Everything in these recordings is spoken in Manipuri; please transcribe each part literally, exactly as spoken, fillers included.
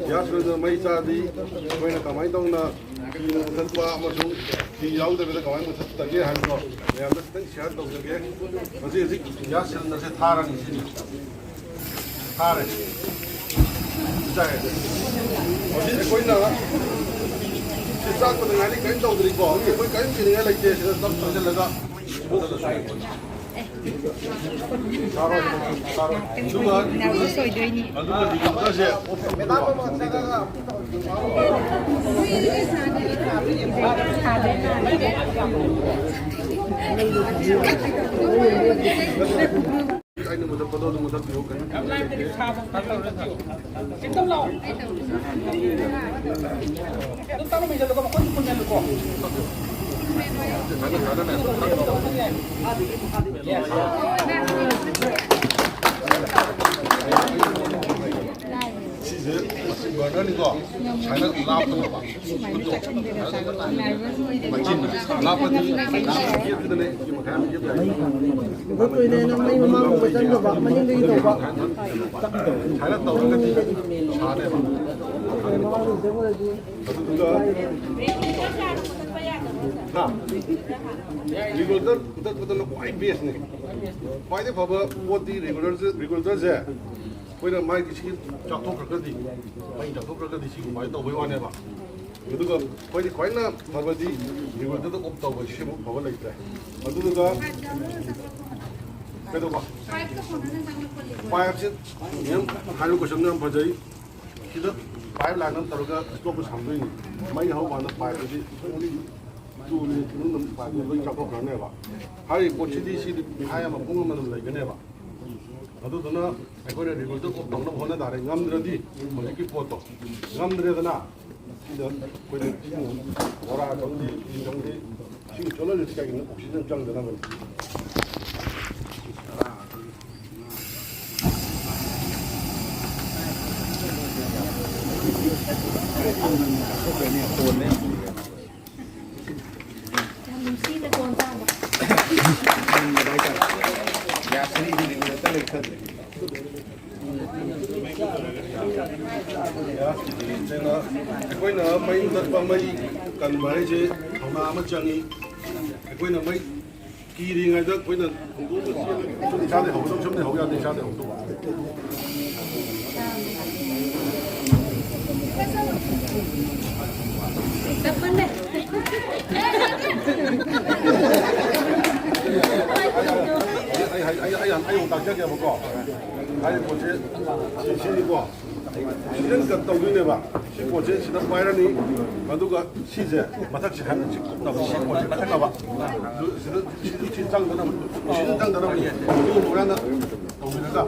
ꯒ꯭ꯌꯥꯁ ꯁꯤꯂꯤꯟꯗꯔ ꯃꯩ ꯆꯥꯗꯤ ꯑꯩꯈꯣꯏꯅ ꯀꯃꯥꯏꯅ ꯇꯧꯅ ꯐꯤ ꯃꯨꯊꯠꯄ ꯑꯃꯁꯨꯡ ꯐꯤ ꯌꯥꯎꯗꯕꯤꯗ ꯀꯃꯥꯏꯅ ꯃꯨꯊꯠꯇꯒꯦ ꯍꯥꯏꯕꯗꯣ ꯃꯌꯥꯝꯗ ꯈꯤꯇꯪ ꯁꯤꯌꯥꯔ ꯇꯧꯖꯒꯦ꯫ ꯍꯧꯖꯤꯛ ꯍꯧꯖꯤꯛ ꯒ꯭ꯌꯥꯁ ꯁꯤꯂꯤꯟꯗꯔꯁꯦ ꯊꯥꯔꯅꯤ ꯁꯤꯅꯤ꯫ ꯊꯥꯔꯦ꯫ ꯆꯥꯏ꯫ ꯍꯧꯖꯤꯛ ꯑꯩꯈꯣꯏꯅ ꯁꯤ ꯆꯥꯛꯄꯗ ꯉꯥꯏꯔꯤ, ꯀꯔꯤꯝ ꯇꯧꯗ꯭ꯔꯤꯀꯣ꯫ ꯍꯧꯖꯤꯛ ꯑꯩꯈꯣꯏ ꯀꯔꯤꯝ ꯀꯤꯅꯤꯡꯉꯥꯏ ꯂꯩꯇꯦ꯫ ꯁꯤꯗ ꯇꯞ ꯆꯪꯁꯤꯜꯂꯒ ꯆꯥꯔꯣ, ꯆꯥꯔꯣ꯫ ꯑꯗꯨꯒ, ꯅꯔꯚꯁ ꯑꯣꯏꯗꯣꯏꯅꯤ꯫ ꯑꯗꯨꯒ ꯂꯤꯀꯨꯏꯗꯁꯦ ꯑꯩꯅ ꯃꯨꯊꯠꯄꯗꯣ ꯑꯗꯨꯝ ꯃꯨꯊꯠꯄꯤꯌꯨ꯫ ꯀꯩꯅꯣ ꯌꯥꯝ ꯂꯥꯏꯕꯅꯤ, ꯁꯥꯕ ꯐꯠꯇꯕꯅꯤ꯫ ꯆꯤꯡꯗꯝ ꯂꯥꯛꯑꯣ꯫ ꯑꯗꯨꯝ ꯇꯞꯅ ꯃꯩꯖꯜꯂꯨꯀꯣ, ꯃꯈꯣꯟ ꯐꯨꯟꯖꯜꯂꯨꯀꯣ꯫ ꯁꯤꯁꯦ ꯃꯁꯤ ꯕꯔꯅꯔꯅꯤꯀꯣ꯫ ꯁꯨꯃꯥꯏꯅ ꯂꯥꯞꯄꯅꯦꯕ꯫ ꯃꯆꯤꯟ ꯂꯥꯞꯄꯗꯤ ꯌꯦꯞꯇꯨꯗꯅꯦ, ꯌꯦꯞ ꯃꯈꯥ ꯌꯥꯝ ꯌꯦꯞ ꯌꯥꯏ꯫ ꯃꯨꯊꯠꯇꯣꯏꯅꯦ ꯅꯪ ꯃꯩ ꯃꯃꯥꯡꯂꯣꯝꯗ ꯆꯪꯗꯕ, ꯃꯅꯤꯡꯗꯒꯤ ꯇꯧꯕ꯫ ꯁꯨꯃꯥꯏꯅ ꯇꯧꯔꯒꯗꯤ ꯁꯥꯅꯦꯕ꯫ ꯑꯗꯨꯗꯨꯒ ꯍꯥ? ꯔꯤꯒꯨꯂꯦꯇꯔ ꯃꯨꯊꯠꯄꯗꯨꯅ ꯈ꯭ꯋꯥꯏ ꯕꯦꯁꯅꯦ꯫ ꯈ꯭ꯋꯥꯏꯗꯒꯤ ꯐꯕ ꯄꯣꯠꯇꯤ ꯔꯤꯒꯨꯂꯦꯇꯔꯁꯦ, ꯔꯤꯒꯨꯂꯦꯇꯔꯁꯦ ꯑꯩꯈꯣꯏꯅ ꯃꯥꯒꯤ ꯁꯤ ꯆꯥꯊꯣꯛꯈ꯭ꯔꯒꯗꯤ, ꯃꯩ ꯆꯥꯊꯣꯛꯈ꯭ꯔꯒꯗꯤ ꯁꯤꯒꯨꯝꯕ ꯇꯧꯕꯩ ꯋꯥꯅꯦꯕ꯫ ꯑꯗꯨꯒ ꯑꯩꯈꯣꯏꯗꯤ ꯈ꯭ꯋꯥꯏꯅ ꯐꯕꯗꯤ ꯔꯤꯒꯨꯂꯦꯇꯔꯗ ꯑꯣꯐ ꯇꯧꯕ, ꯁꯤꯃꯨꯛ ꯐꯕ ꯂꯩꯇ꯭ꯔꯦ꯫ ꯑꯗꯨꯗꯨꯒ ꯀꯩꯗꯧꯕ? ꯄꯥꯏꯞꯁꯦ ꯌꯥꯝ ꯍꯥꯏꯔꯤꯕ ꯀꯣꯏꯁꯟꯗꯣ ꯌꯥꯝ ꯐꯖꯩ꯫ ꯁꯤꯗ ꯄꯥꯏꯞ ꯂꯥꯏꯟ ꯑꯃ ꯇꯧꯔꯒ ꯏꯁꯇꯣꯞꯇ ꯁꯝꯗꯣꯏꯅꯤ꯫ ꯃꯩ ꯍꯧꯕ ꯀꯥꯟꯗ ꯄꯥꯏꯞꯇꯨꯗꯤ ꯁꯣꯝꯒꯤ ꯇꯨ ꯃꯤꯅꯤꯠ ꯃꯅꯨꯡꯗ ꯄꯥꯏꯞꯇꯨ ꯂꯣꯏ ꯆꯥꯊꯣꯛꯈ꯭ꯔꯅꯦꯕ꯫ ꯍꯥꯏꯔꯤꯕ ꯄꯣꯠꯁꯤꯗꯤ ꯁꯤꯗꯤ ꯄꯨꯡꯈꯥꯏ ꯑꯃ, ꯄꯨꯡ ꯑꯃ ꯑꯗꯨꯝ ꯂꯩꯒꯅꯦꯕ꯫ ꯑꯗꯨꯗꯨꯅ ꯑꯩꯈꯣꯏꯅ ꯔꯤꯒꯨꯂꯦꯇꯔ ꯑꯣꯐ ꯇꯧꯅꯕ ꯍꯣꯠꯅ ꯇꯥꯔꯦ꯫ ꯉꯝꯗ꯭ꯔꯗꯤ ꯍꯧꯖꯤꯛꯀꯤ ꯄꯣꯠꯇꯣ ꯉꯝꯗ꯭ꯔꯦꯗꯅ, ꯁꯤꯗ ꯑꯩꯈꯣꯏꯅ ꯏꯁꯤꯡ ꯕꯣꯔꯥ ꯈꯪꯗꯦ, ꯐꯤ ꯈꯪꯗꯦ, ꯏꯁꯤꯡ ꯆꯣꯠꯍꯜꯂꯤꯁꯤ ꯀꯩꯒꯤꯅꯣ? ꯑꯣꯛꯁꯤꯖꯟ ꯆꯪꯗꯅꯕꯅꯤ꯫ ꯑꯩꯈꯣꯏꯅ ꯃꯩ ꯃꯨꯊꯠꯄ, ꯃꯩ ꯀꯟꯕ ꯍꯥꯏꯁꯦ ꯊꯧꯅꯥ ꯑꯃ ꯆꯪꯉꯤ꯫ ꯑꯩꯈꯣꯏꯅ ꯃꯩ ꯀꯤꯔꯤꯉꯩꯗ ꯑꯩꯈꯣꯏꯅ ꯍꯧꯗꯣꯛꯑꯒ ꯆꯦꯜꯂꯒ ꯁꯨꯝ ꯏꯁꯥꯗꯩ ꯍꯧꯒꯗꯕ, ꯁꯨꯝꯗꯩ ꯍꯧ ꯌꯥꯗꯦ, ꯏꯁꯥꯗꯩ ꯍꯧꯗꯣꯛꯑꯣ꯫ ꯑꯩ, ꯑꯩ, ꯑꯩ, ꯑꯩ, ꯑꯩ ꯑꯃꯨꯛ ꯇꯥꯛꯆꯒꯦꯕꯀꯣ꯫ ꯍꯥꯏꯔꯤꯕ ꯄꯣꯠꯁꯦ ꯁꯤ, ꯁꯤꯅꯤꯀꯣ꯫ ꯁꯤꯖꯟ ꯀꯠ ꯇꯧꯗꯣꯏꯅꯦꯕ꯫ ꯁꯤ ꯄꯣꯠꯁꯦ ꯁꯤꯗ ꯄꯥꯏꯔꯅꯤ꯫ ꯑꯗꯨꯒ ꯁꯤꯁꯦ ꯃꯊꯛꯁꯦ ꯍꯥꯏꯅ ꯁꯤ ꯀꯨꯞꯅꯕ, ꯁꯤ ꯄꯣꯠꯁꯦ ꯀꯨꯞꯅꯕ꯫ ꯑꯗꯨ ꯁꯤꯗ, ꯁꯤ, ꯁꯤ ꯆꯪꯗꯅꯕ, ꯁꯤ ꯆꯪꯗꯅꯕ꯫ ꯑꯗꯨꯒꯨꯝꯕ ꯍꯣꯔꯦꯟꯅ ꯇꯧꯕꯤꯔꯒ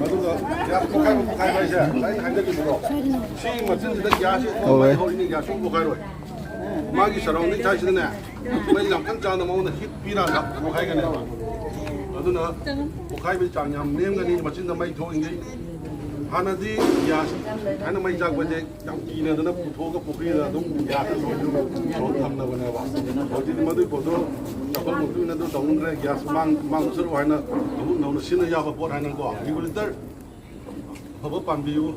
ꯑꯗꯨꯒ ꯒ꯭ꯌꯥꯁ ꯄꯣꯈꯥꯏꯕ, ꯄꯣꯈꯥꯏꯕ ꯍꯥꯏꯁꯦ ꯑꯩꯅ ꯍꯥꯏꯖꯈꯤꯕꯗꯣ, ꯁꯤ ꯃꯆꯤꯟꯁꯤꯗ ꯒ꯭ꯌꯥꯁꯁꯤ ꯍꯧꯋꯦ꯫ ꯃꯩ ꯍꯧꯔꯤꯅꯤ, ꯒ꯭ꯌꯥꯁ ꯁꯨꯝ ꯄꯣꯈꯥꯏꯔꯣꯏ꯫ ꯃꯥꯒꯤ ꯁꯔꯥꯎꯟꯗꯤꯡ ꯁꯥꯏꯁꯤꯗꯅꯦ, ꯃꯩ ꯌꯥꯝ ꯀꯟꯅ ꯆꯥꯡꯅ ꯃꯉꯣꯟꯗ ꯍꯤꯠ ꯄꯤꯔꯒ ꯄꯣꯈꯥꯏꯒꯅꯦꯕ꯫ ꯑꯗꯨꯅ ꯄꯣꯈꯥꯏꯕꯒꯤ ꯆꯥꯡ ꯌꯥꯝ ꯅꯦꯝꯒꯅꯤ ꯃꯆꯤꯟꯗ ꯃꯩ ꯊꯣꯛꯏꯉꯩ꯫ ꯍꯥꯟꯅꯗꯤ ꯒ꯭ꯌꯥꯁ ꯍꯥꯏꯅ ꯃꯩ ꯆꯥꯛꯄꯁꯦ ꯌꯥꯝ ꯀꯤꯅꯗꯅ ꯄꯨꯊꯣꯛꯑꯒ ꯄꯨꯈ꯭ꯔꯤꯗ ꯑꯗꯨꯝ ꯒ꯭ꯌꯥꯁ ꯂꯣꯏ ꯊꯝꯅꯕꯅꯦꯕ꯫ ꯍꯧꯖꯤꯛꯇꯤ ꯃꯗꯨꯒꯤ ꯄꯣꯠꯇꯣ ꯆꯥꯎꯈꯠ ꯃꯇꯨꯡ ꯏꯟꯅ ꯑꯗꯨ ꯇꯧꯅꯗ꯭ꯔꯦ꯫ ꯒ꯭ꯌꯥꯁ ꯃꯥꯡ-, ꯃꯥꯡꯖꯁꯅꯨ ꯍꯥꯏꯅ ꯑꯃꯨꯛ ꯅꯧꯅ ꯁꯤꯖꯤꯟꯅ ꯌꯥꯕ ꯄꯣꯠ ꯍꯥꯏꯅꯀꯣ, ꯔꯤꯒꯨꯂꯦꯇꯔ ꯑꯐꯕ ꯄꯥꯟꯕꯤꯌꯨ꯫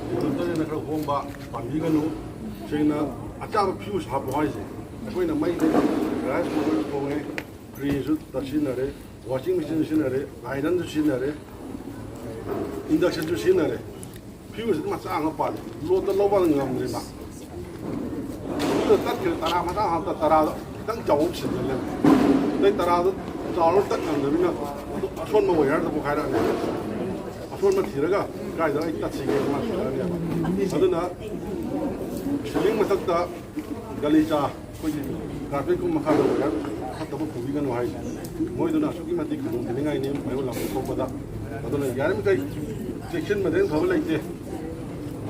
ꯔꯤꯒꯨꯂꯦꯇꯔꯅ ꯈꯔ ꯍꯣꯡꯕ ꯄꯥꯟꯕꯤꯒꯅꯨ꯫ ꯁꯦꯡꯅ ꯑꯆꯥꯕ ꯐ꯭ꯌꯨꯁ ꯍꯥꯞꯄꯣ ꯍꯥꯏꯁꯦ꯫ ꯑꯩꯈꯣꯏꯅ ꯃꯩꯗ ꯔꯥꯏꯁ ꯀꯨꯀꯔ ꯊꯣꯡꯉꯦ, ꯐ꯭ꯔꯤꯖꯁꯨ ꯁꯤꯖꯤꯟꯅꯔꯦ, ꯋꯥꯁꯤꯡ ꯃꯦꯆꯤꯟꯁꯨ ꯁꯤꯖꯤꯟꯅꯔꯦ, ꯑꯥꯏꯔꯟꯁꯨ ꯁꯤꯖꯤꯟꯅꯔꯦ, ꯏꯟꯗꯛꯁꯟꯁꯨ ꯁꯤꯖꯤꯟꯅꯔꯦ꯫ ꯐ꯭ꯌꯨꯁ ꯃꯆꯥ ꯑꯃ ꯄꯥꯜꯂꯤ, ꯂꯣꯗ ꯂꯧꯕ ꯉꯝꯗ꯭ꯔꯤꯕ꯫ ꯐ꯭ꯌꯨꯁ ꯇꯠꯈ꯭ꯔꯦ, ꯇꯔꯥ ꯃꯆꯥ ꯍꯥꯞꯇ ꯇꯔꯥꯗꯣ ꯈꯤꯇꯪ ꯆꯥꯎꯕ ꯁꯤꯖꯤꯟꯅꯔꯦ꯫ ꯑꯗꯩ ꯇꯔꯥꯗꯣ ꯆꯥꯎꯔ ꯇꯠ ꯉꯝꯗꯕꯅꯤꯅ ꯑꯗꯨ ꯑꯁꯣꯟꯕ ꯋꯥꯌꯔꯗ ꯄꯣꯈꯥꯏꯔꯛꯑꯅꯤ꯫ ꯑꯁꯣꯟꯕ ꯊꯤꯔꯒ ꯀꯥꯏꯗ ꯑꯩ ꯇꯠꯁꯤꯒꯦ ꯃꯥ ꯊꯤꯔꯛꯑꯅꯦꯕ꯫ ꯑꯗꯨꯅ ꯁꯤꯂꯤꯡ ꯃꯊꯛꯇ ꯒꯂꯤꯆꯥ, ꯑꯩꯈꯣꯏꯒꯤ ꯀꯥꯔꯄꯦꯠꯀꯨꯝꯕ ꯃꯈꯥꯗ ꯋꯥꯌꯔ ꯐꯠꯇꯕ ꯄꯨꯕꯤꯒꯅꯨ ꯍꯥꯏꯁꯦ꯫ ꯃꯣꯏꯗꯨꯅ ꯑꯁꯨꯛꯀꯤ ꯃꯇꯤꯛ ꯈꯨꯗꯣꯡ ꯊꯤꯅꯤꯡꯉꯥꯏꯅꯤ ꯃꯌꯣꯜ ꯂꯥꯝꯊꯣꯛ ꯊꯣꯛꯄꯗ꯫ ꯑꯗꯨꯅ ꯌꯥꯔꯤꯃꯈꯩ ꯆꯦꯛꯁꯤꯟꯕꯗꯩ ꯍꯦꯟꯅ ꯐꯕ ꯂꯩꯇꯦ꯫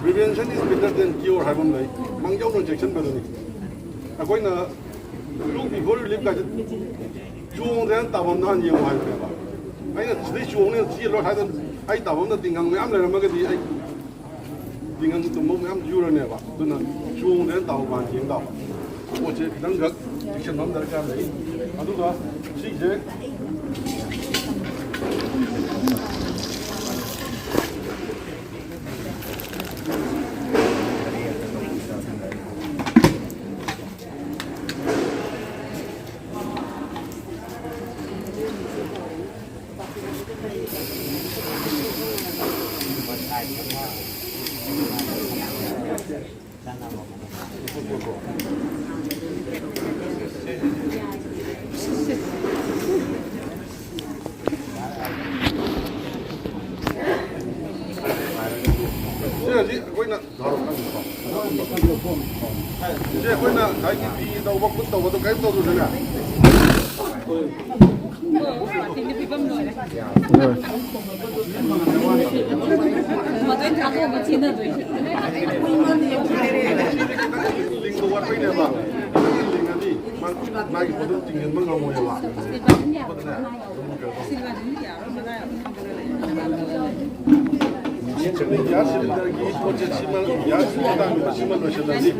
Prevention is better than cure ꯍꯥꯏꯕ ꯑꯃ ꯂꯩ꯫ ꯃꯥꯡꯖꯧꯅ ꯆꯦꯛꯁꯤꯟꯕꯗꯨꯅꯤ꯫ ꯑꯩꯈꯣꯏꯅ do before you leave ꯀꯥꯏꯁꯦ, ꯆꯣꯡꯗꯅ ꯇꯥꯐꯝꯗꯣ ꯍꯥꯟꯅ ꯌꯦꯡꯉꯨ ꯍꯥꯏꯕꯅꯦꯕ꯫ ꯑꯩꯅ ꯁꯤꯗꯩ ꯆꯣꯡꯅꯤ ꯆꯦꯜꯂꯣ ꯍꯥꯏꯗꯅ ꯑꯩ ꯇꯥꯐꯝꯗ ꯇꯤꯡꯈꯪ ꯃꯌꯥꯝ ꯂꯩꯔꯝꯃꯒꯗꯤ ꯑꯩ ꯇꯤꯡꯈꯪ ꯇꯨꯝꯕ ꯃꯌꯥꯝ ꯌꯨꯔꯅꯦꯕ꯫ ꯑꯗꯨꯅ ꯆꯣꯡꯗꯅ ꯇꯥꯐꯝ ꯍꯥꯟꯅ ꯌꯦꯡ ꯇꯥꯕ꯫ ꯄꯣꯠꯁꯦ ꯈꯤꯇꯪꯈꯛ ꯆꯦꯛꯁꯤꯟꯕ ꯑꯃ ꯗꯔꯀꯥꯔ ꯂꯩ꯫ ꯑꯗꯨꯒ ꯁꯤꯁꯦ ꯁꯤ ꯍꯧꯖꯤꯛ ꯑꯩꯈꯣꯏꯅ ꯁꯤꯁꯦ ꯑꯩꯈꯣꯏꯅ ꯉꯁꯥꯏꯒꯤ ꯐꯤ ꯇꯧꯕ ꯈꯨꯠ ꯇꯧꯕꯗꯣ ꯀꯔꯤꯝ ꯇꯧꯗ꯭ꯔꯁꯨꯅꯦ꯫ ꯃꯗꯨ ꯊꯥꯗꯣꯛꯑꯒ ꯆꯦꯟꯅꯗꯣꯏꯅꯤ꯫ ꯂꯤꯡꯕ ꯋꯥꯠꯄꯩꯅꯦꯕ꯫ ꯂꯤꯡꯉꯗꯤ ꯃꯥ-, ꯃꯥꯒꯤ ꯄꯣꯠꯇꯨ ꯇꯤꯡꯁꯤꯟꯕ ꯉꯝꯃꯣꯏꯕ꯫ ꯒ꯭ꯌꯥꯁ ꯁꯤꯂꯤꯟꯗꯔꯒꯤ ꯄꯣꯠꯁꯦ ꯁꯤꯃ, ꯒ꯭ꯌꯥꯁ ꯃꯇꯥꯡꯗ ꯁꯤꯃ ꯂꯣꯏꯁꯤꯜꯂꯁꯤ꯫